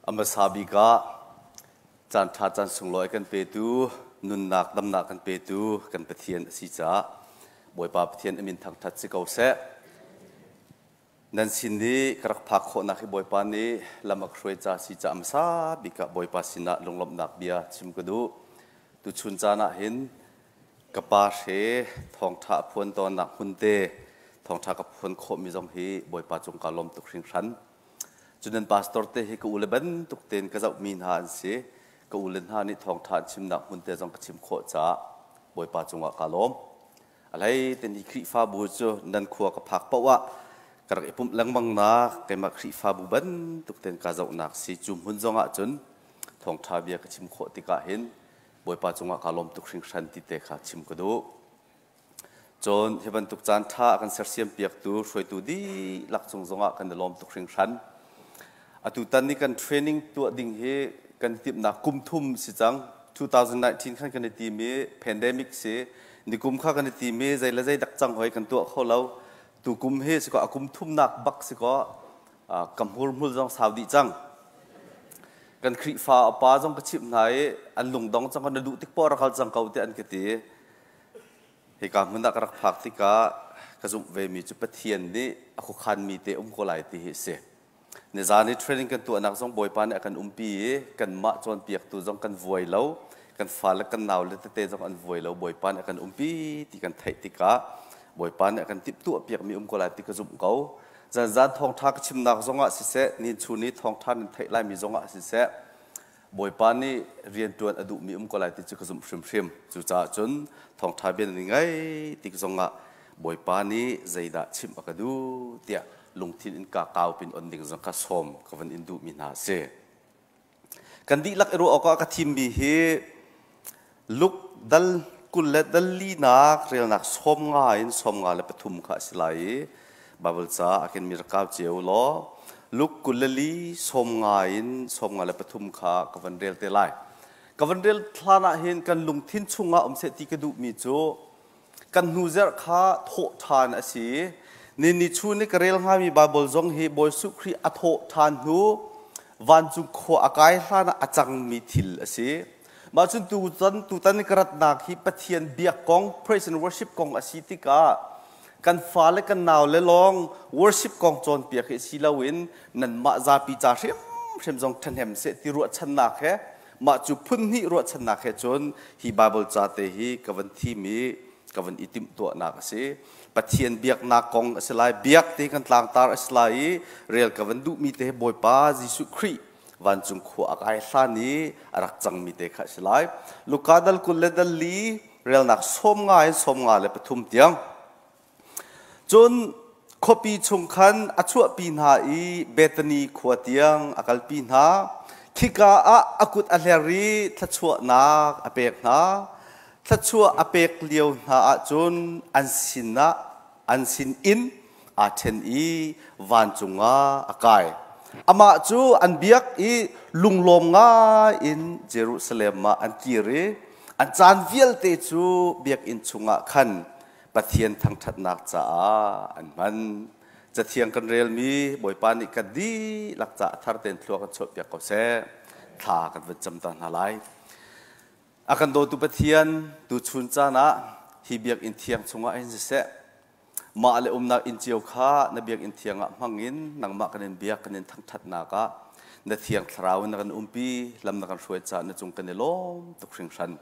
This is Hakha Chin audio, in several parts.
A hmasa bik ah caanṭha caan sunglawi kan petu, nunnak damnak kan petu kan Pathian a si caah Bawipa Pathian a min thangṭhat si ko seh. Nan sin i ka rak phak khawhnak hi Bawipa nih lam a ka hruai ca si caah hmasa bik ah Bawipa sinah lunglawmhnak bia chim ka duh. Tuchun caan ah hin ka pa hre thawngṭha a phuan tawnnak hmun te thawngṭha ka phuan khawhmi zong hi Bawipa cung kaa lawm tuk hringhran. Cun nan pastor te hi ka ule bantuk tein ka zohmi hna an si. Ka ule hna nih thawngṭha an chimnak hmun te zong ka chim khawh caah Bawipa cungah kaa lawm. A hlei ten hi Khrihfabu cu nan khua ka phak paoh ah ka rak i pumh lengmang nak keimah Khrihfabu bantuk tein kaa zohnak si. Cu hmun zong ah cun thawngṭha bia ka chim khawh tikah hin Bawipa cungah kaa lawm tuk hringhran ti te kha chim ka duh. Cun hi bantuk caan ṭha a kan sersiam piaktu hruaitu dihlak cung zongah kan i lawm tuk hringhran. Atutan ni kan training tuah ding hi kan i timhnak kum thum si cang. 2019 khan kan i tim i pandemic si. Nikum kha kan i tim i zei le zei dak cang hoi kan tuah kho lo. Tukum hi si kaw a kum thumnak bak si kaw ka hmurhmul zong sau dih cang. Kan Khrihfa pa zong ka chimh hna i an lungdong cang na duh tik poah rak hal cang ko tiah an ka ti. Hika hmun ah ka rak phak tikah ka zumh vemi cu Pathian nih a khuakhanmi te um ko lai ti hi a si. Nizan i training kan tuahnak zong Bawipa nih a kan umpi i kanmah cawnpiaktu zong kan vuai lo, kan fale kan naule tete zong an vuai lo, Bawipa nih a kan umpi ti kan theih tikah Bawipa nih a kan timhtuahpiakmi um ko lai ti ka zumh ko. Zanzan thawngṭha ka chimnak zongah siseh, nin chun i thawngṭha nan theih laimi zongah siseh, Bawipa nih rianṭuan a duhmi um ko lai ti cu ka zumh hrimhrim. Cucaah cun thawngṭha bia nan i ngaih tik zongah Bawipa nih zeidah chimh a ka duh tiah lungthin in ka kau pin on ding zong kha sawm ka van in duhmi hna a si. Kan dihlak i ruah awkah ka thimmi hi Luke dal 20 le dal linak relnak 50 in 53 kha a si lai i Baibal ca a kenmi rak kau cio law Luke 24 50 in 53 kha ka van rel te lai. Ka van rel hlan ah hin kan lungthin chungah um seh ti ka duhmi cu kan hnu zerh kha thawh ṭhan a si. Ni ni chun i ka rel hngami Baibal zong hi Bawi Jesuh Khrih a thawh ṭhan hnu vancung khua a kai hlan ah a cangmi thil a si. Mah cun tutan tutan i ka ratnak hi Pathian biak kong, praise and worship kong a si tikah kan fale kan naule lawng worship kong cawnpiak hi si loin nanmah zapi ca hrimhrim zong ṭhahnem seh ti ruahchannak he mah cu phun hnih ruahchannak he cun hi Baibal ca te hi ka van thim i ka van i timhtuahnak a si. Pathian biaknak kong a si lai, biak te kan tlangtar a si lai i rel ka van duhmi te Bawipa Jesuh Khrih vancung khua a kai hlan i a rak cangmi te kha a si lai. Luka dal 20 le dal li relnak 50 in 53 tiang. Cun khuapi chung khan a chuahpi hna i Bethany khua tiang a kalpi hna. Khika ah a kut a hler i thluachuahnak a pek hna. Thluachuah a pek lio hna ahcun an sinah an sinin aa ṭhen i vancung ah a kai. Amah cu an biak i lunglawm ngai in Jerusalem ah an kir i an caan vialte cu biakinn chungah khan Pathian thangṭhatnak caah an hman. Cathiang kan relmi Bawipa nih kan dihlak caah thar tein thlua kan chuahpiak ko seh. Thla kan van cam ta hna lai. A kan dawtu Pathian, tuchun caan ah hi biakinn thiang chungah hin siseh, mah le umnak inn cio kha na biakinn thiang ah hmang in nangmah kan in biak kan in thangṭhatnak ah na thiang thlarau in na kan umpi lam na kan hruai caah na cung kan i lawm tuk hringhran.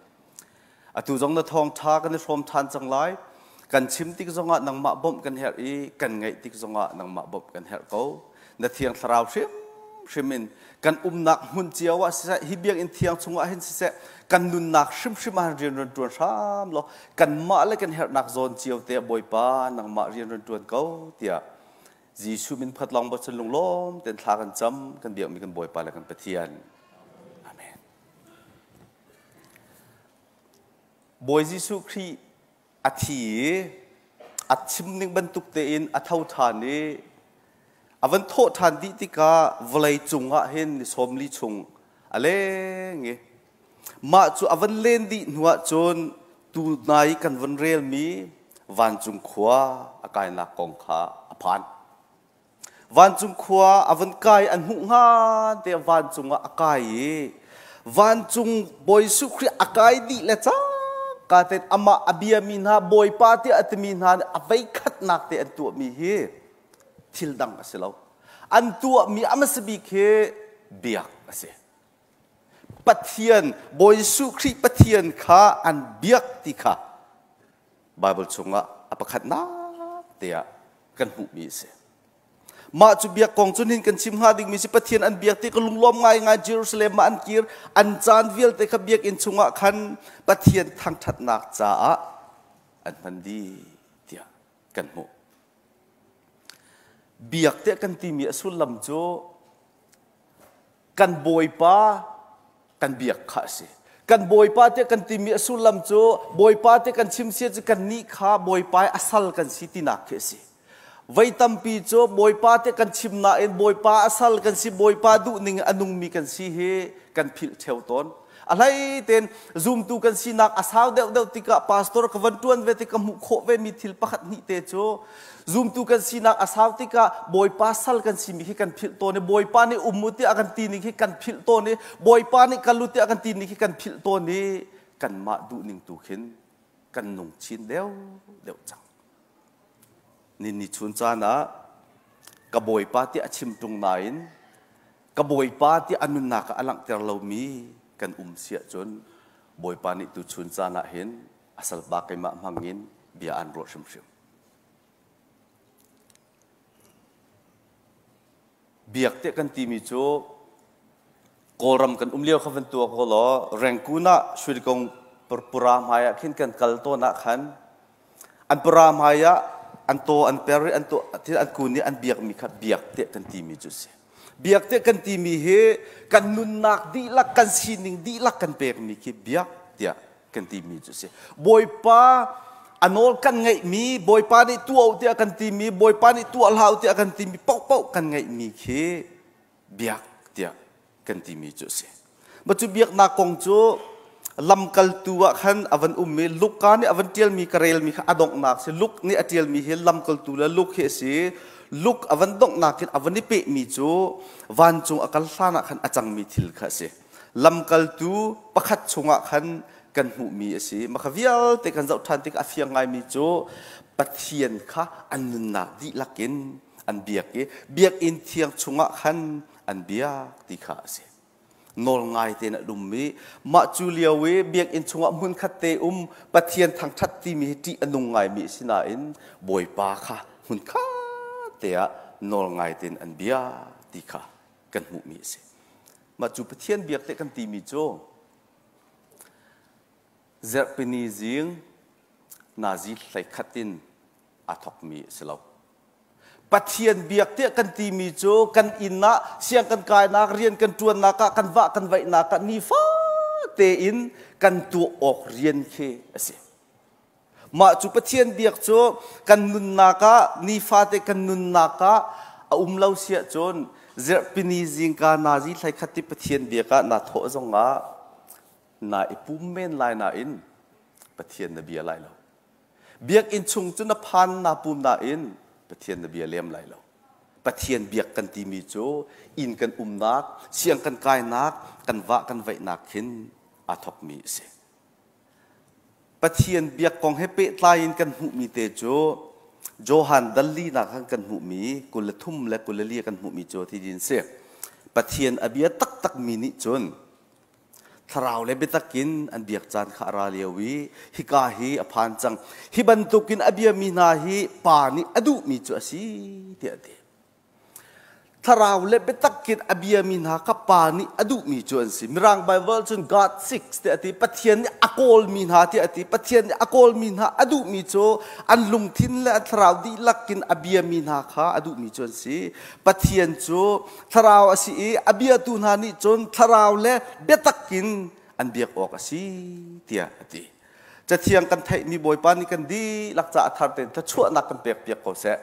Atu zong na thawngṭha kan i hrawm ṭhan cang lai. Kan chim tik zongah nangmah bawmh kan herh i kan ngaih tik zongah nangmah bawmh kan herh ko. Na thiang thlarau hrimhrim in kan umnak hmun cio ah siseh, hi biakinn thiang chungah hin siseh, kan nunnak hrimhrim ah rian run ṭuan hram law kanmah le kan herhnak zawn cio te Bawipa nangmah rian run ṭuan ko tiah Jesuh min phat lawng bochan lunglawm ten thla kan cam kan biakmi kan Bawipa le kan Pathian. Amen. Bawi Jesuh Khrih a thi i a chim ning bantuk tein a tho ṭhan i a van thawh ṭhan dih tikah vawlei cung ah hin ni 40 chung a leng i mah cu a van len dih hnu ah cun tunai kan van relmi vancung khua a kainak kong kha a phan. Vancung khua a vun kai an hmuh hngan te vancung ah a kai i vancung Bawi Jesuh Khrih a kai dih le cangka tein amah a biami hna Bawipa tiah a timi hna nih a veikhatnak te an tuahmi hi thil dang a si lo. An tuahmi a hmasa bik hi biak a si. Pathian, Bawi Jesuh Khrih Pathian kha an biak ti kha Baibal chungah a pakhatnak te ah kan hmuhmi a si. Mah cu biak kong cu nihin kan chim hnga dingmi si Pathian an biak ti ka lunglawm ngaingai Jerusalem ah an kir an caan vialte kha biakinn chungah khan Pathian thangṭhatnak caah an hman dih tiah kan hmuh. Biak tiah kan timi a sullam cu kan Bawipa kan biak kha a si. Kan Bawipa tiah kan timi a sullam cu Bawipa tiah kan chim sia cu kannih kha Bawipa i a sal kan si tinak khi a si. Voi tampi cu Bawipa tiah kan chim nain Bawipa a sal kan si, Bawipa duhning a nungmi kan si hi kan philh ṭheo tawn. A hlei tein zumtu kan sinak a sau deuhdeuh tikah pastor ka van ṭuan ve tik ka hmuh khawh vemi thil pakhat hnih te cu Zumtu kan sinak a sau tikah Bawipa sal kan simi hi kan philh tawn i Bawipa nih um u tiah a kan ti ning hi kan philh tawn i Bawipa nih kal u tiah a kan ti ning hi kan philh tawn i kanmah duhning tu khin kan nung chin deuh deuh cang. Ni chun caan ah ka Bawipa tiah a chim ṭung nain ka Bawipa tiah a nunnak ah a langhter lomi kan um si ahcun Bawipa nih tu chun caan ah hin a salpa keimah hmangin bia aan ruah hrimhrim. Biak tiah kan timi cu Kawlram kan um lio kha van tuak ko law Rangoon ah Shwedagon pura hmai ah khin kan kal tawn ah khan an pura hmai ah an taw an per i an to thil an kun i an biakmi kha biak tiah kan timi cu a si. Biak tiah kan timi hi kan nunnak dihlak kan sining dihlak kan pekmi khi biak tiah kan timi cu a si. Bawipa a nawl kan ngeihmi, Bawipa nih tuah u tiah kan timi, Bawipa nih tuah hlah u tiah kan timi paohpaoh kan ngeihmi khi biak tiah kan timi cu a si. Ma cu biaknak kong cu lamkaltu ah khan a van um i Luka nih a van ṭialmi ka relmi kha a donghnak si. Luke nih a ṭialmi hi lamkaltu le Luke hi a si. Luke a van donghnak in a van i pehmi cu vancung a kal hlan ah khan a cangmi thil kha a si. Lamkaltu pakhat chungah khan kan hmuhmi a si. Mah kha vialte kan zoh ṭhan tikah a fiang ngaimi cu Pathian kha an nunnak dihlak in an biak i biakinn thiang chungah khan an biak ti kha a si. Nawl ngai tein a um i mah cu lio i biakinn chungah hmunkhat te um Pathian thangṭhat timi hi ṭih a nung ngaimi a si nain Bawipa kha hmunkhat te ah nawl ngai tein an biak ti kha kan hmuhmi a si. Mah cu Pathian biak teh kan timi cu Zarhpini zing nazi hleikhat in aa thawkmi a si lo. Pathian biak tiah kan timi cu kan inn ah siang kan kainak, rian kan ṭuannak ah, kan vah kan vaihnak ah nifate in kan tuah awk rian khi a si. Mah cu Pathian biak cu kan nunnak ah nifate kan nunnak ah a um lo si ahcun zirhpini zingka nazi thlaikhat ti Pathian biak ah naa thawh zongah naa i pum men lai nain Pathian na bia lai lo. Biakinn chung cu na phan naa pum nain Pathian na bia lem lai lo. Pathian biak kan timi cu inn kan umnak, siang kan kainak, kan vah kan vaihnak khin aa thawkmi a si. Pathian biak kong he pehtlai in kan hmuhmi te cu Johan dal linak ah kan hmuhmi 23 le 24 kan hmuhmi cu ti si. Pathian a bia taktakmi nih cun thlarau le biatak in an biak caan kha a ra lio i hika hi a phan cang. Hi bantukin a biami hna hi Pa nih a duhmi cu a si tiah a ti. Thlarau le biatak in a biami hna kha Pa nih a duhmi cu an si. Mirang Bible cun God seeks tiah a ti. Pathian nih a kawlmi hna tiah a ti. Pathian nih a kawlmi hna a duhmi cu an lungthin le an thlarau dihlak in a biami hna kha a duhmi cu an si. Pathian cu thlarau a si i a biatu hna nih cun thlarau le biatak in an biak awk a si tiah a ti. Cathiang kan theihmi Bawipa nih kan dihlak caah thar tein thluachuahnak kan pekpiak ko seh.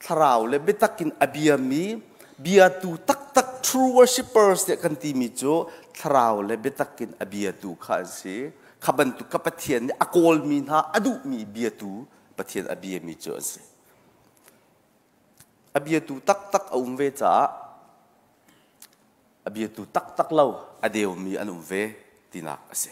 Thlarau le biatak in a biami biatu taktak true worshippers tiah kan timi cu thlarau le biatak in a biatu kha an si. Kha bantuk kha Pathian nih a kawlmi hna a duhmi biatu Pathian a biami cu an si. A biatu taktak a um ve caah a biatu taktak lo a deumi an um ve tinak a si.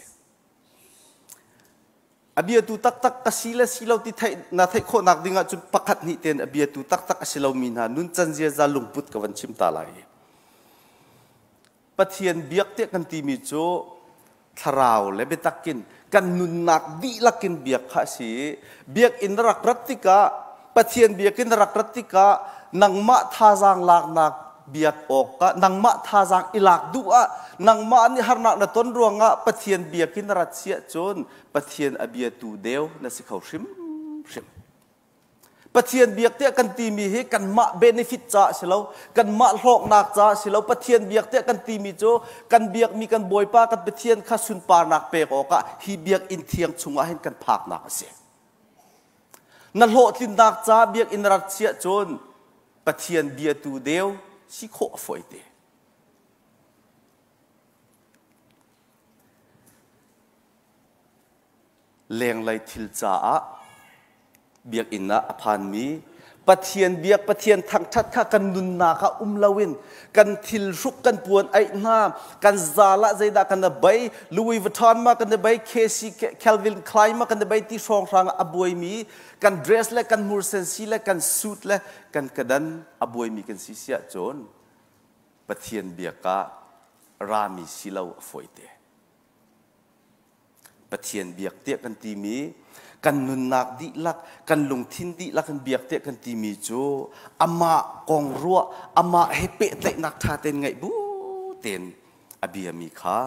A biatu taktak ka si le si lo ti theih na theih khawhnak ding ahcun pakhat hnih tein a biatu taktak a si lomi hna nuncan ziaza lungput ka van chim ta lai. Pathian biak tiah kan timi cu thlarau le biatak in kan nunnak dihlak in biak kha a si i biakinn na rak rat tikah Pathian biakinn na rak rat tikah nangmah thazaang laknak biak awkah nangmah thazaang i lak duh ah nangmah nih harnak na ton ruangah Pathian biakinn na rat si ahcun Pathian a biatu deu na si kho hrimhrim. Pathian biak tiah kan timi hi kanmah benefit caah si lo, kanmah hlawknak caah si lo. Pathian biak tiah kan timi cu kan biakmi kan Bawipa kan Pathian kha sunparnak pek awkah hi biakinn thiang chungah hin kan phaknak a si. Na hlawhtlinnak ca biakinn rat siah cun Pathian biatu deu si khawh a fawi te. Lenglei thil caah biakinn ah a phanmi Pathian biak Pathian thangṭhat kha kan nunnak ah um loin kan thil hruk kan puan aih hna kan zal ah zeidah kan bei Louis Vuitton ma kan bei KC Calvin Klein ma kan bei ti hrawnghrang ah a buaimi kan dress le kan mursensi le kan suit le kan kadan a buaimi kan si siah cun Pathian biak ah rami si lo a fawite. Pathian biak tiah kan timi kan nunnak dihlak kan lungthin dihlak in biak tiah kan timi cu amah kong ruah amah he pehtlaihnak ṭha tein ngaih bu tein a biami kha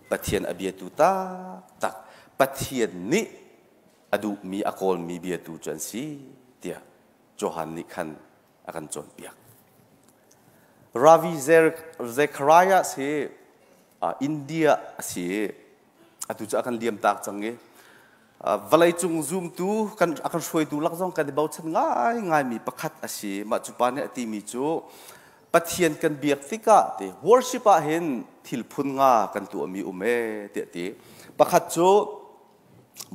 Pathian a biatu taktak Pathian nih a duhmi a kawlmi biatu cu an si tiah Johan nih khan a kan cawnpiak. Ravi Zacharias hi India a si i atu cu a kan liamtak cang i vawleicung zumtu kan a kan hruaitu lak zong kan i bochan ngaingaimi pakhat a si. Mah cu pa nih a timi cu Pathian kan biak tikah ti worship ah hin thil phun nga kan tuahmi um ee tiah ti. Pakhat cu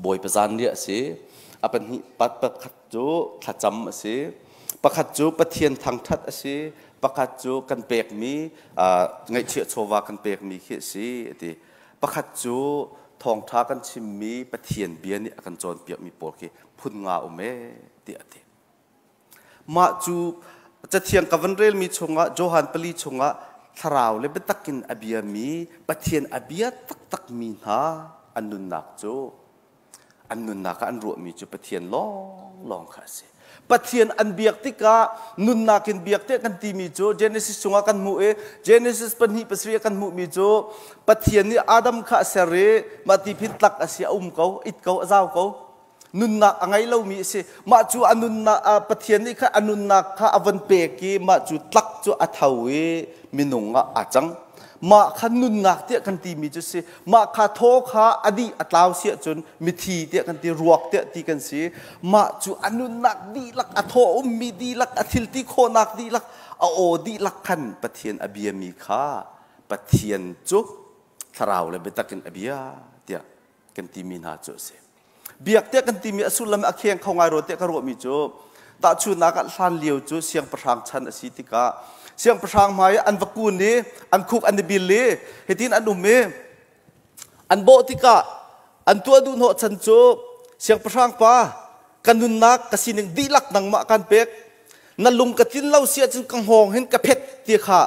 Bawipa zanriah a si. A pahnih pakhat cu thlacam a si. Pakhat cu Pathian thangṭhat a si. Pakhat cu kan pekmi ngaihchiah chawva kan pekmi khi a si a ti. Pakhat cu thawngṭha kan chimmi Pathian bia nih a kan cawnpiakmi pawl khi phun nga um ee tiah a ti. Mah cu Cathiang ka van relmi chungah Johan pali chungah thlarau le biatak in a biami Pathian a bia taktakmi hna an nunnak cu an nunnak ah an ruahmi cu Pathian lawnglawng kha a si. Pathian an biak tikah nunnak in biak tiah kan timi cu Genesis chungah kan hmuh i Genesis pahnih pasarih ah kan hmuhmi cu Pathian nih Adam kha a ser i mah ti phin tlak a si a um ko it ko a zau ko nunnak a ngei lomi a si. Mah cu a nunnak Pathian nih khan a nunnak kha a von pek i mah cu tlak cu a tho i minung ah aa cang. Mah kha nunnak tiah kan timi cu si. Mah kha thaw kha a dih a tlau si ahcun mithi tiah kan ti, ruak tiah ti kan si. Mah cu a nunnak dihlak, a thaw ummi dihlak, a thil ti khawhnak dihlak, a aw dihlak khan Pathian a biami kha Pathian cu thlarau le biatak in a bia tiah kan timi hna cu a si. Biak tiah kan timi a sullam a kheng kho ngai rua tiah ka ruahmi cu tahchunhnak ah hlan lio cu siangpahrang chan a si tikah siangpahrang hmai an va kun i an khuk an i bil i hitin an um i an bawh tikah an tuah duh hnawh chan cu siangpahrang pa ka nunnak ka sining dihlak nangmah kan pek na lung ka tlin lo si ahcun ka hngawng hin ka phet ti kha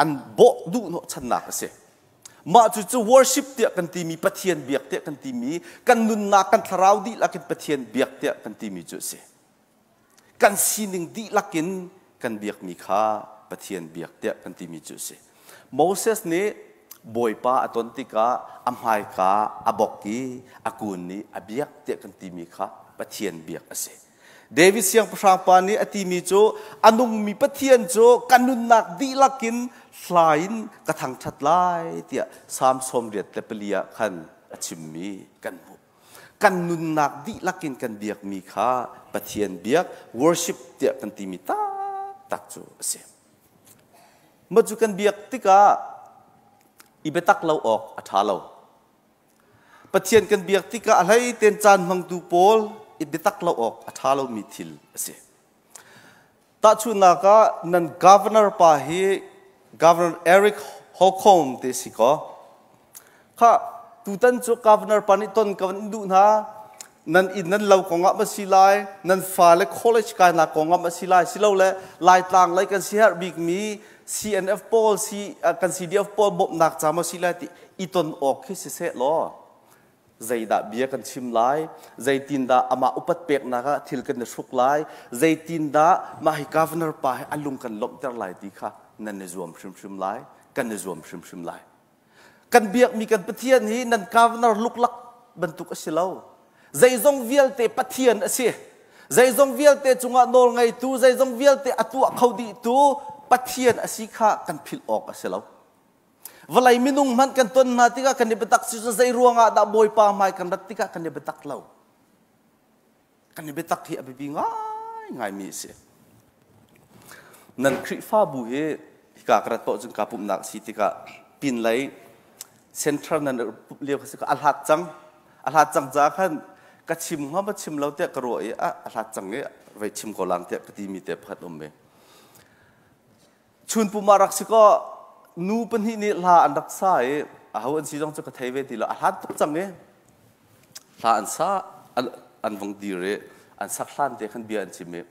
an bawh duh hnawh channak a si. Mah cucu worship tiah kan timi Pathian biak tiah kan timi kan nunnak kan thlarau dihlak in Pathian biak tiah kan timi cu a si. Kan sining dihlak in kan biakmi kha Pathian biak tiah kan timi cu a si. Moses nih Bawipa a ton tikah a hmaika a bok i a kun i a biak tiah kan timi kha Pathian biak a si. David siangpahrang pa nih a timi cu a nungmi Pathian cu ka nunnak dihlak in hla in ka thangṭhat lai tiah Salm 84 ah khan a chimmi kan hmuh. Kan nunnak dihlak in kan biakmi kha Pathian biak worship tiah kan timi taktak cu a si. Mah cu kan biak tikah i biatak lo awk a ṭha lo. Pathian kan biak tikah a hlei tein caan hmangtu pawl i biatak lo awk a ṭha lomi thil a si. Tahchunhnak ah nan governor pa hi Governor Eric Holcomb te si kaw. Kha tutan cu governor pa nih ton ka van duh hna. Nan inn nan lo kong ah ma si lai, nan fale college kainak kong ah ma si lai, silole Laitlang lei kan siherh bikmi CNF pawl, C, kan CDF pawl bawmhnak ca ma si lai ti i ton awk khi siseh law zeidah bia kan chim lai, zeitindah amah upat peknak ah thil kan i hruk lai, zeitindah mah hi governor pa hi a lung kan lawmhter lai ti kha nan i zuam hrimhrim lai, kan i zuam hrimhrim lai. Kan biakmi kan Pathian hi nan governor luklak bantuk a si lo. Zeizong vialte Pathian a si. Zeizong vialte cungah nawl ngeitu, zeizong vialte a tuah kho dihtu Pathian a si kha kan philh awk a si lo. Vawlei minung hmanh kan ton hna tikah kan i biatak si cu zei ruangah dah Bawipa hmai kan rat tikah kan i biatak lo. Kan i biatak hi a biapi ngaingaimi a si. Nan Khrihfabu hi hika ka rat paoh cun kaa pumhnak si tikah pinlei center nan pumh lio kha si a hlat cang. A hlat cang caah khan ka chim hnga ma chim lo tiah ka ruah i a hlat cang i vei chim ko lang tiah ka timi te pakhat um ve. Chunpum ah rak si kaw nu pahnih nih hla an rak sa i aho an si zong cu ka thei ve ti lo. A hlat tuk cang i hla an sa an vung dir i an sak hlan te khan bia an chim i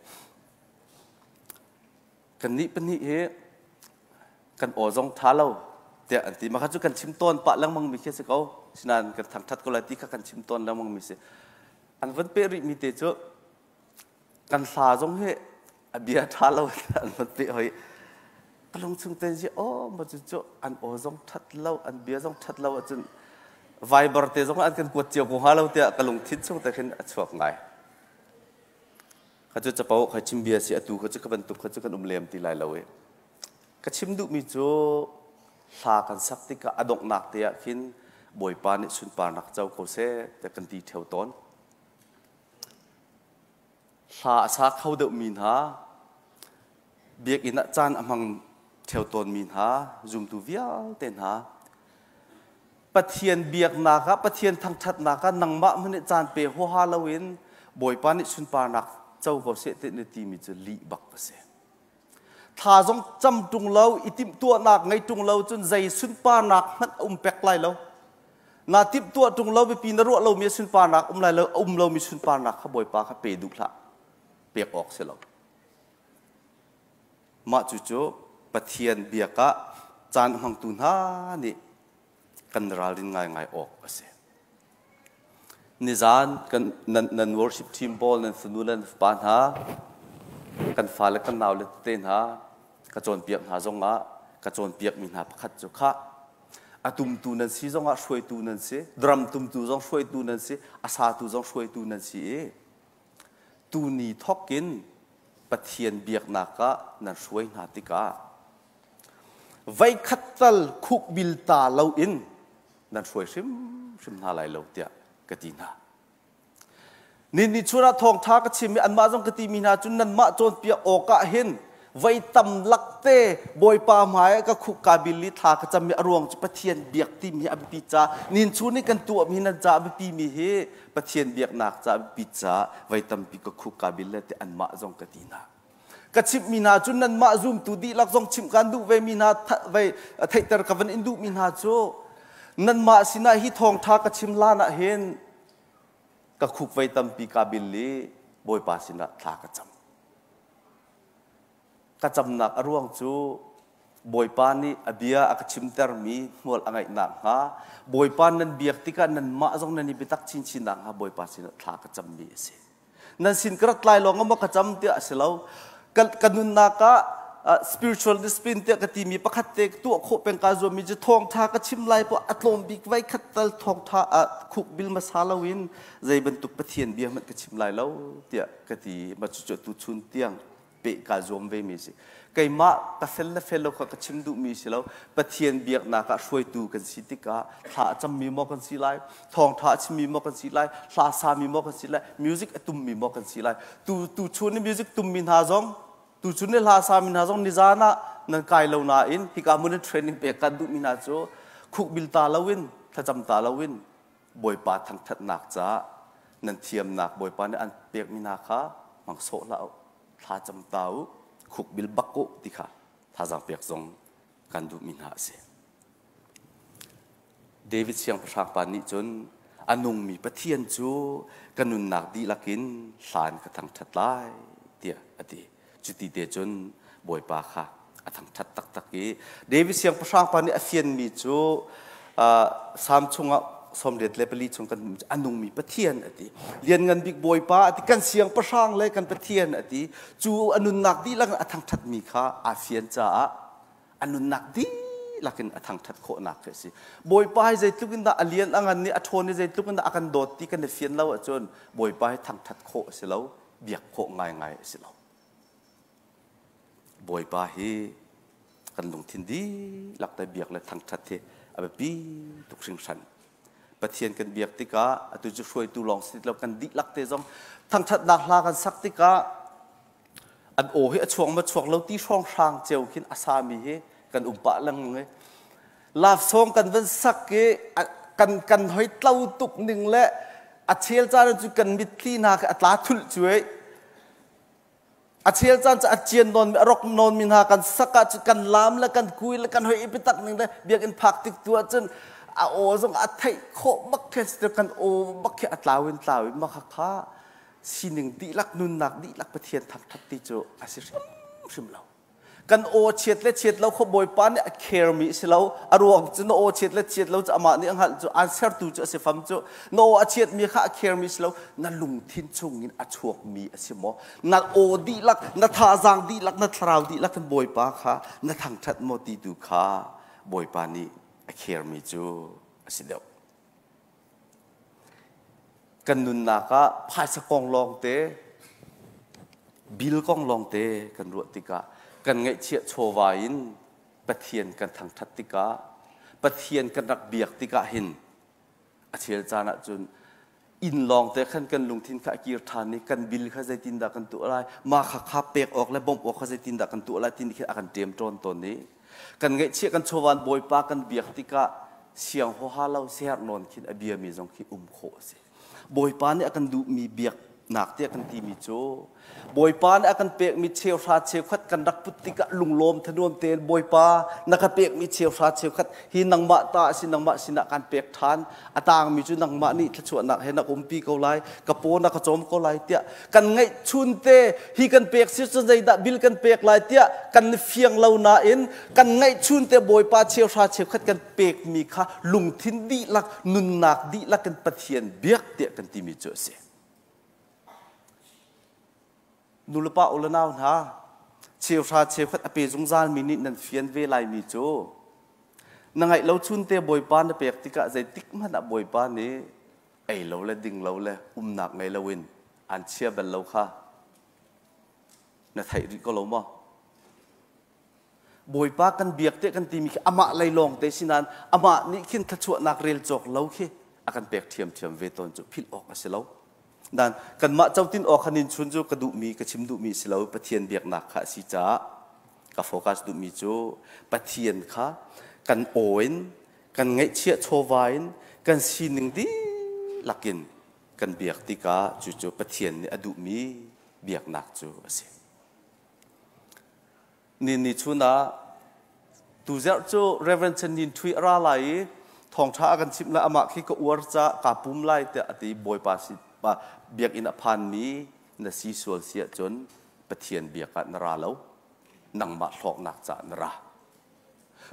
kannih pahnih hi kan aw zong tha lo tiah an ti. Mah kha cu kan chim tawn pah lengmang mi khi a si ko. Sinain kan thangthat ko lai ti kha kan chim tawn lengmang mi si. An van peh rih mi te cu kan hla zong hi a bia ṭha lo an van peh hoi. Ka lungchung ten si aw ma cu cu an aw zong ṭhat lo an bia zong ṭhat lo ahcun Viber te zong an kan kuat cio ko hnga lo tiah ka lungthin chung te khin a chuak ngai. Kha cu capo kha chim bia si atu kha cu ka bantuk kha cu kan um lem ti lai lo i. Ka chim duhmi cu hla kan sak tikah a donghnak te ah khin Bawipa nih sunparnak co ko seh tiah kan ti ṭheo tawn. Hla a sa kho deuhmi hna, biakinn ah caan a hmang ṭheo tawnmi hna, zumtu vialte hna, Pathian biaknak ah, Pathian thangṭhatnak ah nangmah hmanh nih caan pe huaha loin Bawipa nih sunparnak co ko seh ti na timi cu lih bak a si. Thla zong cam ṭung lo, i timhtuahnak ngei ṭung lo cun zei sunparnak hmanh a um pek lai lo. Na timhtuah ṭung lo, biapi na ruah lomi sunparnak um lai lo, a um lomi sunparnak kha Bawipa kha pe duh hlah. Pek awk si lo. Mah cucu Pathian biak ah caan a hmangtu hna nih kan ralrin ngaingai awk a si. Nizan kan nan, nan worship team pawl, nan fanu le nan fapa hna, kan fale kan naule tete hna, ka cawnpiak hna zongah ka cawnpiakmi hna pakhat cu khah a tumtu nan si zongah hruaitu nan si, drum tumtu zong hruaitu nan si, a satu zong hruaitu nan si i tuni thawkin Pathian biaknak ah nan hruai hna tikah voikhat tal khukbil ta loin nan hruai hrimhrim hna lai lo tiah ka ti hna. Ni chun ah thawngṭha ka chim i anmah zong ka timi hna cu nanmah cawnpiak awkah hin voi tam lakte Bawipa hmai ah ka khuk kaa bil i thla ka cam i a ruang cu Pathian biak timi hi a biapi ca nin chun i kan tuahmi nan ca a biapi mi hi Pathian biaknak ca a biapi ca voi tampi ka khuk kaa bil le ti anmah zong ka ti hna. Ka chimhmi hna cu nanmah zumtu dihlak zong chimh kaan duh ve mi hna vei theihter ka van in duhmi hna cu nanmah sinah hi thawngṭha ka chim lan ah hin ka khuk vei tampi kaa bil i Bawipa sinah thla ka cam. Ka camnak a ruang cu Bawipa nih a bia a ka chimtermi hmual a ngeih nakhnga Bawipa nan biak tikah nanmah zong nan i biatak chinchin nakhnga Bawipa sinah thla ka cammi a si. Nan sin ka rat lai lawng maw ka cam tiah a si lo. Ka nunnak ah spiritual discipline tiah ka timi pakhat te tuah khawh peng kaa zuammi cu thawngtha ka chim lai poah a tlawm bik vai khat tal thawngtha khuk bil hmasa loin zei bantuk Pathian bia hmanh ka chim lai lo tiah ka ti. Mah cucu tu chun tiang peh kaa zuam ve mi si. Keimah ka fel le fel lo kha ka chim duhmi si lo. Pathian biaknak ah hruaitu kan si tikah thla a cammi maw kan si lai, thawngtha a chimmi maw kan si lai, hla sami maw kan si lai, music a tummi maw kan si lai. Tu tu chun i music tummi hna zong, tu chun i hla sami hna zong nizan ah nan kai lo nain hika hmun in training pek kan duhmi hna cu khukbil ta loin thlacam ta loin Bawipa thangthatnak caah nan thiamnak Bawipa nih an pekmi hna kha hmang sawh hlah u, thlacam ta u. Khukbil bak uh ti kha thazaang pek zong kan duhmi hna a si. David siangpahrang pa nih cun a nungmi Pathian cu ka nunnak dihlak in hlan ka thangṭhat lai tiah a ti. Cuti te cun Bawipa kha a thangṭhat taktak i David siangpahrang pa nih a fianmi cu Salm chungah 84 chung kan hmuh a nungmi Pathian a ti. Lianngan bik Bawipa a ti. Kan siangpahrang le kan Pathian a ti. Cu a nunnak dihlak in a thangṭhatmi kha aa fian caah a nunnak dihlak in a thangṭhat khawhnak khi a si. Bawipa hi zeitluk in dah a lian a ngan i a ṭhawn i zeitluk in dah a kan dawt ti kan i fian lo ahcun Bawipa hi thangṭhat khawh a si lo, biak khawh ngaingai a si lo. Bawipa hi kan lungthin dihlak te biak le thangṭhat hi a biapi tuk hringhran. Pathian kan biak tikah atu cu hruaitu lawng si lo kan dihlak te zong thangṭhatnak hla kan sak tikah an aw hi a chuak ma chuak lo ti hrawnghrang ceu khin a sami hi kan um pah lengmang i love song kan van sak i kan kan hoi tlo tuk ning le a chel caan cu kan mitthli hna khi a tla thulh cu ei a chel caan cu a cian nawn mi a rok nawn mi hna kan sak ah cu kan lam le kan kui le kan hoi i biatak ning le biakinn phak tik tu ahcun a aw zong a theih khawh bak khi kan aw bak khi a tlau in tlau in mah kha sining dihlak nunnak dihlak Pathian thangṭhat ti cu a si hrimhrim lo. Kan aw chiat le chiat lo kho Bawipa nih a care mi si lo. A ruang cu na aw chiat le chiat lo cu amah nih a hngalh cu aan sertu cu a si fam cu. Na aw a chiat mi kha a care mi si lo. Na lungthin chungin a chuak mi a si maw? Na aw dihlak, na thazaang dihlak, na thlarau dihlak in Bawipa kha na thangṭhat maw ti tu kha Bawipa nih a care mi cu a si deuh. Kan nunnak ah phaisa kong lawngte, bill kong lawngte kan ruah tikah kan ngaihchiah chawva in Pathian kan thangṭhat tikah Pathian kan rak biak tikah hin a chel caan ahcun inn lawngte khan kan lungthin kha a kir ṭhan i kan bill kha zeitindah kan tuah lai mah kha kha pek awk le bawmh awk kha zeitindah kan tuah lai timi khi a kan ṭem ṭawn tawn i Kan ngaihchiah kan chawvan Bawipa kan biak tikah siang huaha lo siaherh nawn khin a biami zong khi um khawh a si. Bawipa nih a kan duhmi biaknak tiah kan timi cu Bawipa nih a kan pekmi cheuhra cheukhat kan rak put tikah lunglawm thanuam tein Bawipa na ka pekmi cheuhra cheukhat hi nangmah ta a si nangmah sinah kan pek ṭhan a tangmi cu nangmah nih thluachuahnak he na umpi ko lai ka paw na ka cawm ko lai tiah kan ngeihchun te hi kan pek si cun zeidah bil kan pek lai tiah kan fiang lo nain kan ngeihchun te Bawipa cheuhra cheukhat kan pekmi kha lungthin dihlak nunnak dihlak in Pathian biak tiah kan timi cu a si. Nulepa u le nau hna cheuhra cheukhat a pe zungzalmi nih nan fian ve laimi cu na ngaih lo chun te Bawipa na pek tikah zeitik hmanh ah Bawipa nih ei lo le ding lo le umnak ngei loin an chia bal lo kha na theih rih ko lo maw? Bawipa kan biak te kan timi khi amah lei lawng te si nain amah nih khin thluachuahnak rel cawk lo khi a kan pek ṭhiamṭhiam ve tawn cu philh awk a si lo. Dan kanmah cotin awk han in chun cu ka duhmi ka chim duhmi si lo Pathian biaknak kha a si caah ka focus duhmi cu Pathian kha kan aw in kan ngaihchiah chawva in kan sining dihlak in kan biak tikah cucu Pathian nih a duhmi biaknak cu a si. Ni ni chun ah tuzerh cu Reverend Chen Nin Thui a ra lai i thawngṭha a kan chimh le amah khi ka uar ca kaa pum lai tiah a ti Bawipa si biakinn a phanmi na si sual si ahcun Pathian biak ah na ra lo nangmah hlawknak caah na ra.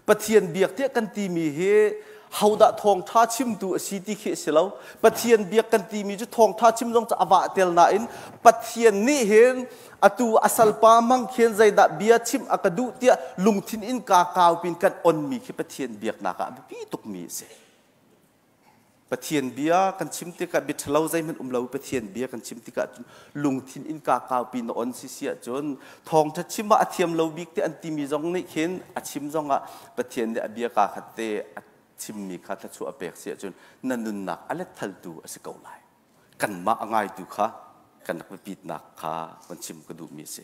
Pathian biak tiah kan timi hi hodah thawngṭha chimtu a si ti khi a si lo. Pathian biak kan timi cu thawngṭha chim zong cu a vah tel nain Pathian nih hin atu a salpa hmang khin zeidah bia chim a ka duh tiah lungthin in kaa kau pin kan onmi khi Pathian biaknak ah a biapi tukmi a si. Pathian bia kan chim tikah bia ṭhalo zeihmanh um lo Pathian bia kan chim tikah cun lungthin innka kaupi na on si si ahcun thawngṭha chim ah a thiam lo bik te an timi zong nih khin a chim zongah Pathian nih a bia kaa khat te a chimmi kha thluachuah a pek si ahcun na nunnak a letthaltu a si ko lai. Kanmah a ngaitu kha kan rak biapitnak kha van chim ka duhmi a si.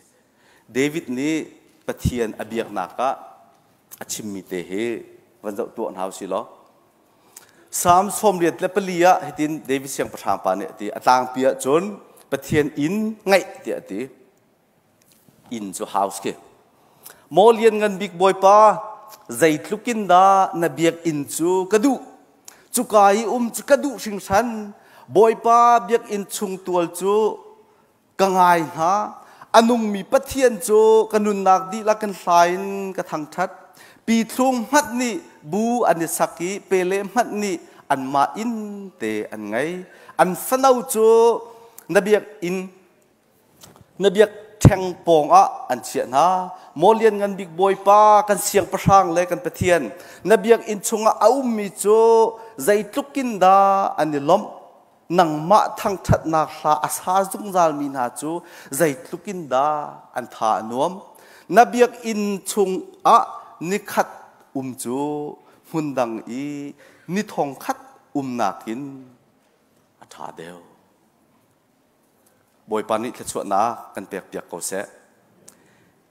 David nih Pathian a biaknak ah a chimmi te hi van zoh tuah hna u sih law Salm 84 ah hitin David siangpahrang pa nih a ti. A tlangpi ahcun Pathian inn ngaih tiah a ti. Inn cu house khi. Maw lianngan bik Bawipa, zeitluk in dah na biakinn cu ka duh. Cuka i um cu ka duh hringhran. Bawipa biakinn chung tual cu ka ngai hna. A nungmi Pathian cu ka nunnak dihlak in hla in ka thangṭhat. Pithlung hmanh nih bu an i sak i pele hmanh nih anmah inn te an ngei. An fano cu na biakinn Na biakṭheng pawngah an chiah hna. Maw Lianngan Bik Bawipa, kan siangpahrang le kan Pathian, na biakinn chungah a ummi cu zeitluk in dah an i lawmh. Nangmah thangṭhatnak hla a sa zungzalmi hna cu zeitluk in dah an tha a nuam. Na biakinn chungah nikhat um cu hmundang i ni thongkhat um nakin a ṭha deuh. Bawipa nih thluachuahnak kan pekpiak ko seh.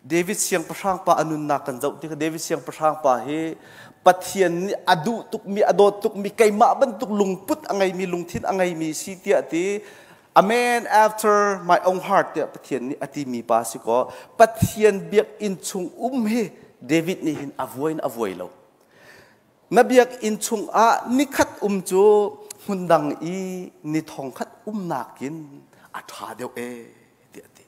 David siangpahrang pa a nunnak kan zoh tikah David siangpahrang pa hi Pathian nih a duh tukmi a dawt tukmi keimah bantuk lungput a ngeimi lungthin a ngeimi si tiah ti a man after my own heart tiah Pathian nih a timi pa si kaw Pathian biakinn chung um hi David nih hin a vuai in a vuai lo. Na biakinn chungah nikhat um cu hmundang i ni thongkhat um nakin a ṭha deuh ee tiah a ti.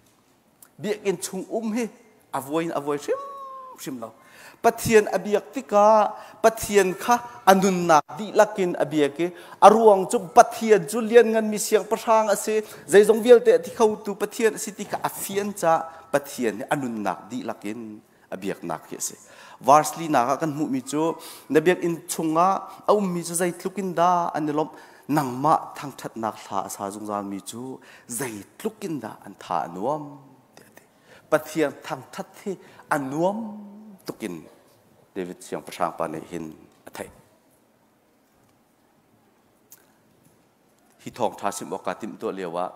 Biakinn chung um hi a vuai in a vuai hrimhrim lo. Pathian a biak tikah Pathian kha a nunnak dihlak in a biak i a ruang cu Pathian cu liannganmi siangpahrang a si, zeizong vialte a ti khotu Pathian a si ti kha a fian caah Pathian hi a nunnak dihlak in a biaknak hi a si. Verse linak ah kan hmuhmi cu na biakinn chungah a ummi cu zeitluk in dah an i lawmh nangmah thangṭhatnak hla a sa zungzalmi cu zeitluk in dah an tha a nuam tiah a ti. Pathian thangṭhat hi a nuam tukin David siangpahrang pa nih hin a theih. Hi thawngṭha chim awk kaa timhtuah lio ah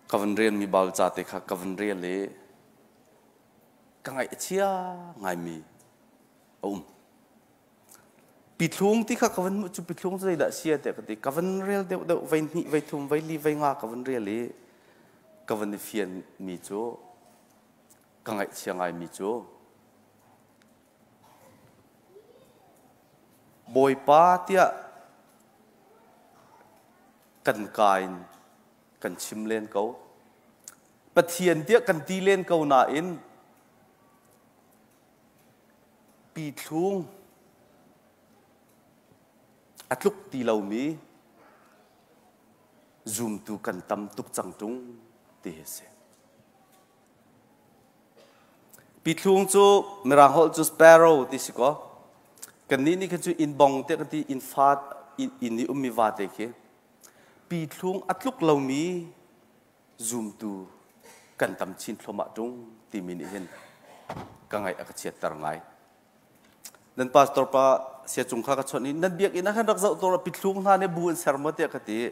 Ka van relmi Baibal ca te kha ka van rel i ka ngaih a chia ngaimi a um. Pithlung ti kha ka van hmuh cu pithlung cu zeidah a si tiah ka ti. Ka van rel deuhdeuh vei hnih, vei thum, vei li, vei nga ka van rel i ka van i fianmi cu ka ngaihchia ngaimi cu Bawipa tiah kan ka in kan chim len ko. Pathian tiah kan ti len ko nain pithlung a tluk ti lomi zumtu kan tam tuk cang ṭung ti hi a si. Pithlung cu Mirang holh cu sparrow ti si kaw kannih nih khan cu inn bong tiah kan ti inn fa inn i ummi vate khi pithlung a tluk lomi zumtu kan tam chin thluahmah ṭung timi nih hin ka ngaih a ka chiatter ngai. Nan pastor pa sia cung kha ka chawnh i nan biakinn ah khan rak zoh tuah pithlung hna nih bu an ser maw tiah ka ti.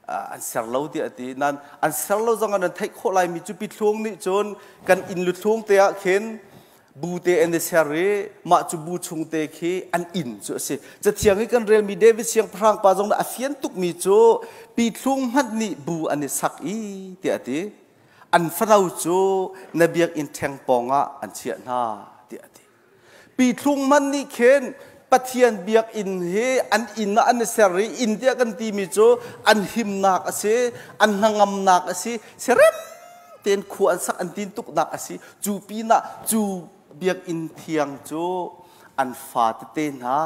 An ser lo tiah a ti. Nan an ser lo zong ah nan theih khawh laimi cu pithlung nih cun kan inn luthlung te ah khin bu te an i ser i mah cu bu chung te khi an inn cu a si. Cathiang i kan relmi David siangpahrang pa zong nih a fian tukmi cu pithlung hmanh nih bu an i sak i tiah a ti. An fano cu na biakinn ṭheng pawngah an chiah hna tiah a ti. Pithlung hmanh nih khin Pathian biakinn hi an inn ah an i ser i inn tiah kan timi cu an himnak a si, an hnangamnak a si, serem tein khua an sak an tin tuknak a si. Cu pinah cu biakinn thiang cu an fa tete hna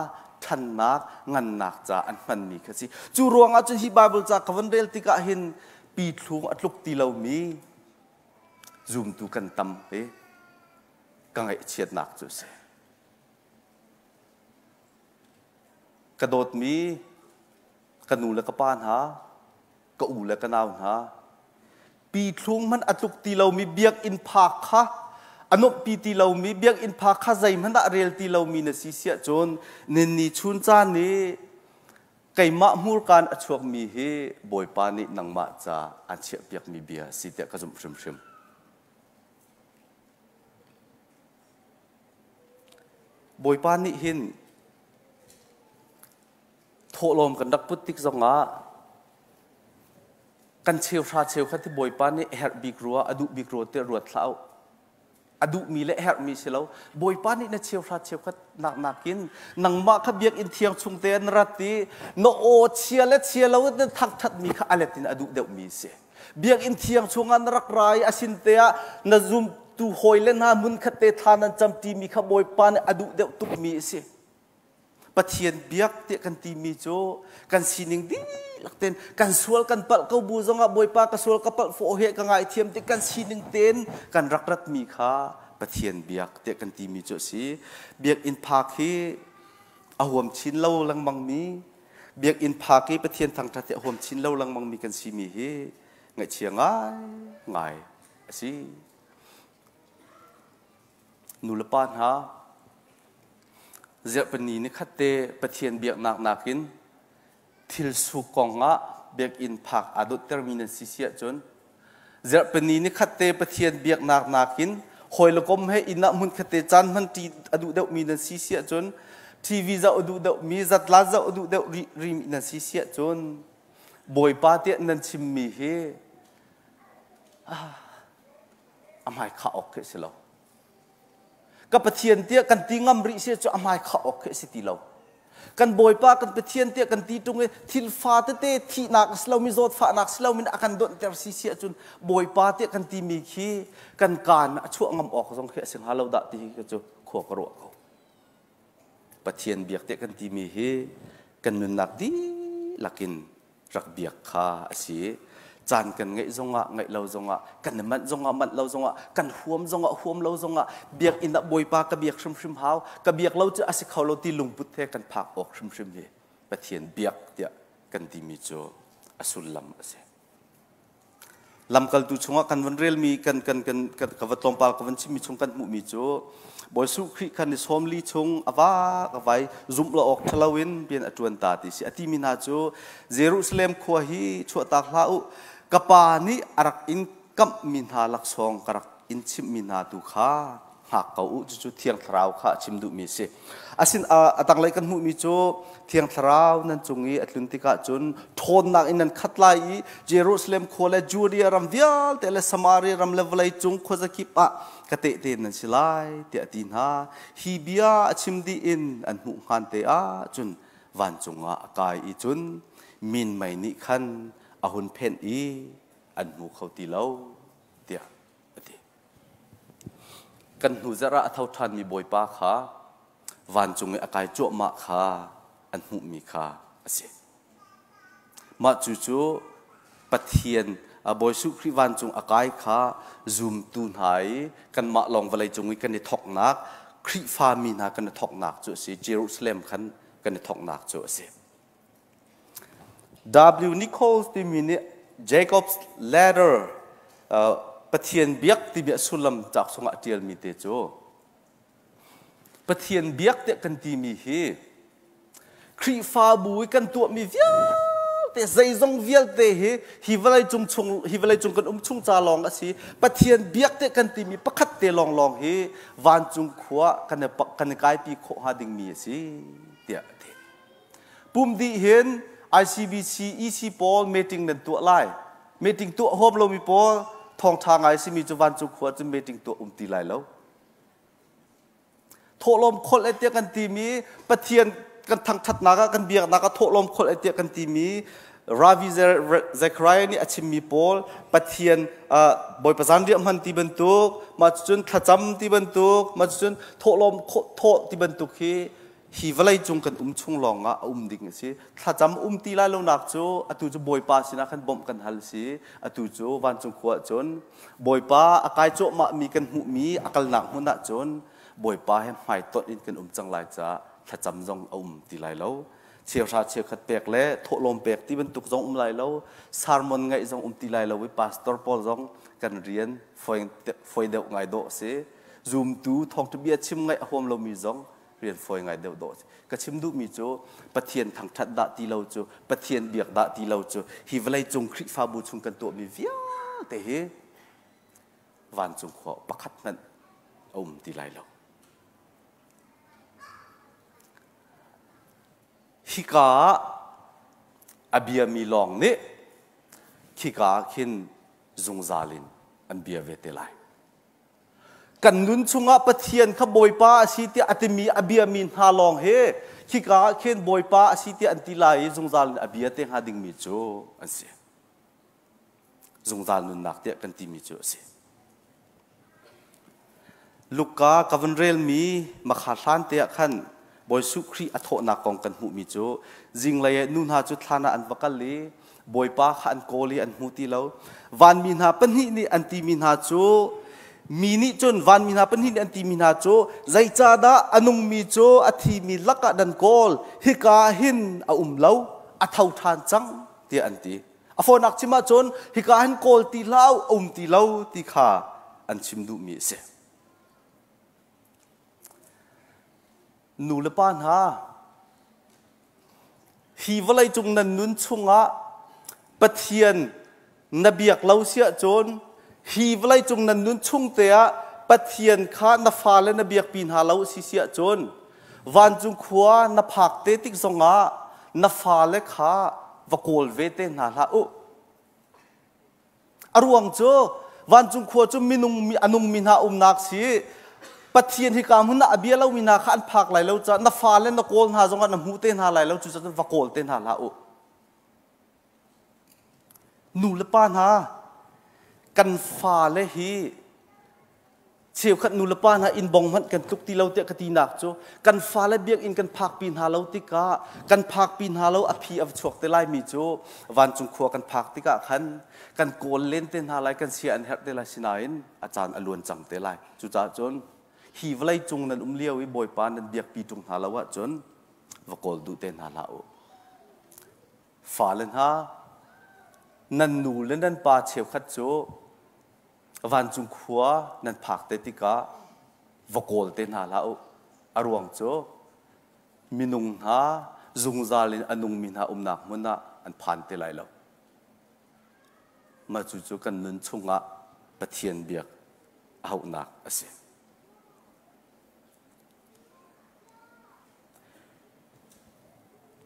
ṭhannak ngannak ca an hmanmi kha si. Cu ruangah cun hi Bible ca ka van rel tikah hin pithlung a tluk ti lomi zumtu kan tam i ka ngaihchiatnak cu a si. Ka dawtmi ka nu le ka pa hna, ka u le ka nau hna, pithlung hmanh a tluk ti lomi biakinn phak kha a nuamhpi ti lomi biakinn phak kha zeihmanh ah rel ti lomi na si siah cun ninni chun caan i keimah hmurkaan a chuakmi hi Bawipa nih nangmah ca aan chiahpiakmi bia a si tiah ka zumh hrimhrim. Bawipa nih hin thawhlawm kan rak put tik zongah. Kan cheuhra cheukhat hi Bawipa nih a herh bik rua, a duh bik rua tiah ruat hlah u. A duhmi le a herhmi si lo. Bawipa nih na cheuhra cheukhat nak nakin nangmah kha biakinn thiang chung te an rat i na aw chia le chia lo in na thangṭhatmi kha a let in a duh deuhmi a si. Biakinn thiang chungah na rak ra i a sin te ah na zumtu hawi le hna hmunkhat te thla nan cam ṭimi kha Bawipa nih a duh deuh tukmi a si. Pathian biak tiah kan timi cu kan sining dihlak tein kan sual kan palh ko bu zongah Bawipa ka sual ka palh fawh he ka ngaithiam ti kan sining tein kan rak ratmi kha Pathian biak tiah kan timi cu a si. Biakinn phak hi a huam chin lo lengmangmi biakinn phak i Pathian thangṭhat hi a huam chin lo lengmangmi kan simi hi ngaihchia ngai ngai a si. Nulepa hna, Zirhpini nikhat te Pathian biaknak nakin thil suk kong ah biakinn phak aa dawttermi nan si si ahcun Zirhpini nikhat te Pathian biaknak nakin hawi le kom he inn ah hmunkhat te caan hmanṭi a duh deuhmi nan si si ahcun TV zoh a duh deuhmi zatlan zoh a duh deuh rihmi nan si si ahcun Bawipa tiah nan chimmi hi a hmai khah awk khi a si lo. Ka Pathian tiah kan ti ngam rih si cu a hmai khah awk khi a si ti lo. Kan Bawipa kan Pathian tiah kan ti ṭung i thil fa tete thihnak a si lomi zawtfahnak si lomi a kan donhter si si ahcun Bawipa tiah kan timi khi kan kaan a chuah ngam awk zong khi a si hnga lo dah ti hi cu khua ka ruah ko. Pathian biak tiah kan timi hi kan nunnak dihlak in rak biak kha a si. Caan kan ngeih zongah ngeih lo zongah kan i manh zongah manh lo zongah kan huam zongah huam lo zongah biakinn ah Bawipa ka biak hrimhrim hau ka biak lo cu a si kho lo ti lungput he kan phak awk hrimhrim hi Pathian biak tiah kan timi cu a sullam a si. Lamkaltu chungah kan van relmi kan kan kan ka va tlawmpal ka van chimmi chung kan hmuhmi cu Bawi Jesuh Khrih khan ni 40 chung a vak a vai zumh lo awk ṭhalo in rian a ṭuan ta ti si. A timi hna cu Jerusalem khua hi chuahtak hlah u ka pa nih a rak in kamhmi hna laksawng ka rak in chimhmi hna tu kha hngak ko u cucu Thiang Thlarau kha a chim duhmi a si. Asin a tanglei kan hmuhmi cu Thiang Thlarau nan cung i a tlun tikah cun ṭhawnnak in nan khat lai i Jerusalem khua le Judea ram vialte le Samaria ram le vawlei cung khuazakip ah ka tehte nan si lai tiah a ti hna. Hi bia a chim dih in an hmuh hngan te ah cun vancung ah a kai i cun minmei nih khan a hun phenh i an hmu kho ti lo tiah a ti. Kan hnu zarh ah a tho ṭhanmi Bawipa kha vancung i a kai cuahmah kha an hmuhmi kha a si. Mah cu cu Pathian Bawi Jesuh Khrih vancung a kai kha zumtu hna i kanmah lawng vawleicung i kan i thawknak Khrihfami hna kan i thawknak cu a si. Jerusalem khan kan i thawknak cu a si. W. Nichols timi nih Jacob's Ladder Pathian biak timi a sullam cauk chungah a ṭialmi te cu Pathian biak tiah kan timi hi Khrihfabu i kan tuahmi vialte zeizong vialte hi hi vawleicung chung hi vawleicung kan um chung ca lawng a si. Pathian biak tiah kan timi pakhat te lawnglawng hi vancung khua kan i kan i kaipi khawh hnga dingmi a si tiah a ti. Pum dih hin ICBC EC pawl meeting nan tuah lai. Meeting tuah huam lomi pawl thawngṭha ngai simi cu vancung khua cun meeting tuah um ti lai lo. Thawhlawm kholh e tiah kan timi Pathian kan thangṭhatnak ah kan biaknak ah thawhlawm kholh e tiah kan timi Ravi Zechariah nih a chimmi pawl Pathian Bawipa zanriah hman ti bantuk mah cucun thlacam ti bantuk mah cucun thawhlawm thawh ti bantuk hi hi vawlei cung kan um chung lawng ah a um ding a si. Thlacam um ti lai lonak cu atu cu Bawipa sinah khan bawmh kan hal si. Atu cu vancung khua ah cun Bawipa a kai cuahmah mi kan hmuhmi a kalnak hmun ah cun Bawipa he hmaitonh in kan um cang lai caah thlacam zong a um ti lai lo. Cheuhra cheukhat pek le thawhlawm pek ti bantuk zong um lai lo. Sermon ngaih zong um ti lai lo i pastor pawl zong kan rian foi deuh ngai dawh a si. Zumtu thawngṭha bia chim ngaih a huam lomi zong rian fawi ngai deuh dawh ka chim duhmi cu Pathian thangṭhat dah ti lo cu Pathian biak dah ti lo cu hi vawlei cung Khrihfabu chung kan tuahmi vialte hi vancung khua pakhat hmanh a um ti lai lo. Hika ah a biami lawng nih. Khika ah khin zungzal in an bia ve te lai. Kan nun chungah Pathian kha Bawipa a si tiah a timi a biami hna lawng hi khika ah khin Bawipa a si tiah an ti lai i zungzal in a bia te hnga dingmi cu an si. Zungzal nunnak tiah kan timi cu a si. Luka ka van relmi makha hlan te ah khan Bawi Jesuh Khrih a thawhnak kong kan hmuhmi cu zinglei ah nu hna cu thlan ah an va kal i Bawipa kha an kawl i an hmu ti lo. Vanmi hna pahnih nih an timi hna cu mi nih cun vanmi hna pahnih nih an timi hna cu zeicahdah a nungmi cu a thimi lakah nan kawl hika hin a um lo a tho ṭhan cang tiah an ti. A fawinak chim ahcun hika hin kawl ti hlah a um ti lo ti kha an chim duhmi a si. Nu le pa hna, hi vawleicung nan nun chungah Pathian na biak lo si ahcun hi vawleicung nan nun chung te ah Pathian kha na fale na biakpi hna lo si si ahcun vancung khua na phak te tik zongah na fale kha va kawl ve te hna hlah u. A ruang cu vancung khua cu minung a nungmi hna umnak si. Pathian hika hmun ah a bia lomi hna kha an phak lai lo caah na fale na kawl hna zongah na hmu te hna lai lo cucaah va kawl te hna hlah u. Nu le pa hna kan fale hi Cheukhat nulepa hna inn bong hmanh kan tluk ti lo tiah ka tinak cu kan fale biakinn kan phakpi hna lo tikah kan phakpi hna lo a phi a va chuak te laimi cu vancung khua kan phak tikah khan kan kawl len te hna lai kan sia an herh te lai sinain a caan a luan cang te lai. Cucaah cun hi vawlei cung nan um lio i Bawipa nan biakpi ṭung hna lo ahcun va kawl duh te hna hlah u. Fale hna nan nu le nan pa cheukhat cu Vancung khua nan phak te tikah va kawl te hna hlah u. A ruang cu minung hna zungzal in a nungmi hna umnak hmun ah an phan te lai lo. Mah cucu kan nun chungah Pathian biak a hauhnak a si.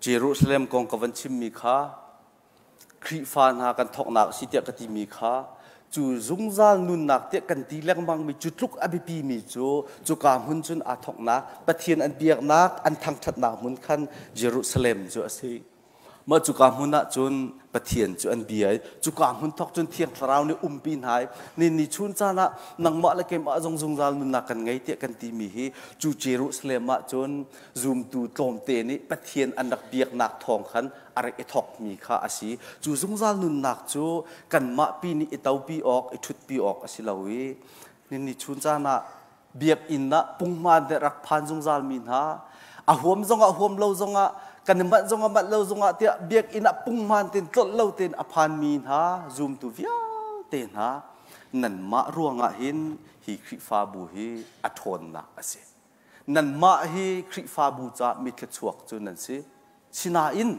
Jerusalem kong ka van chimmi kha Khrihfa hna kan thawknak a si tiah ka timi kha cu zungzal nunnak tiah kan ti lengmangmi cu tluk a biapimi cu cuka hmun cun aa thawknak Pathian an biaknak an thangṭhatnak hmun khan Jerusalem cu a si. Mah cuka hmun ah cun Pathian cu an bia i cuka hmun thawk cun Thiang Thlarau nih umpi hna i ni ni chun caan ah nangmah le keimah zong zungzal nunnak kan ngei tiah kan timi hi cu Jerusalem ah cun zumtu tlawmte nih Pathian an rak biaknak thawng khan a rak i thawkmi kha a si. Cu zungzal nunnak cu kanmah pi nih i topi awk, i ṭhutpi awk a si lo i ni ni chun caan ah biakinn ah punghman te rak phan zungzalmi hna a huam zongah huam lo zongah kan i manh zongah manh lo zongah tiah biakinn ah punghman tein tlolh lo tein a phanmi hna zumtu vialte hna nanmah ruangah hin hi Khrihfabu hi a ṭhawnnak a si. Nanmah hi Khrihfabu caah mi thluachuak cu nan si. Sinain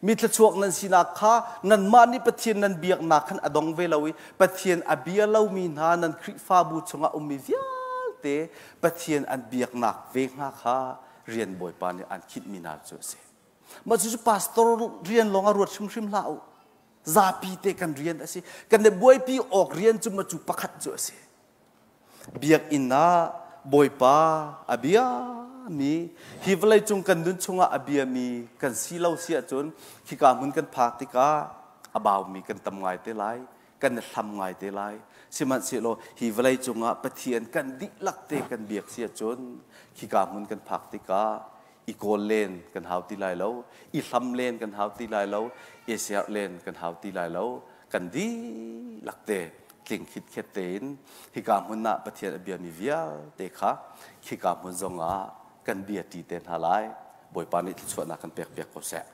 Mi thluachuak nan sinak kha nanmah nih Pathian nan biaknak khan a dong ve lo i Pathian a bia lomi hna nan Khrihfabu chungah ummi vialte Pathian an biaknak ve hnga kha rian Bawipa nih aan khinhmi hna cu a si. Mah cucu pastor rian lawng ah ruat hrimhrim hlah u. Zapi te kan rian a si. Kan i buaipi awk rian cu mah cu pakhat cu a si. Biakinn ah Bawipa a biami hi vawleicung kan nun chungah a biami kan si lo si ahcun khika hmun kan phak tikah a baumi kan tam ngai te lai kan i hlam ngai te lai sihmanhsehlaw hi vawleicung ah Pathian kan dihlak te kan biak si ahcun khika hmun kan phak tikah i kawl len kan hau ti lai lo i hlam len kan hau ti lai lo i serh len kan hau ti lai lo kan dihlak te tling khitkhet tein hika hmun ah Pathian a biami vialte kha khika hmun zongah kan bia ṭi te hna lai. Bawipa nih thluachuahnak kan pek piak ko seh.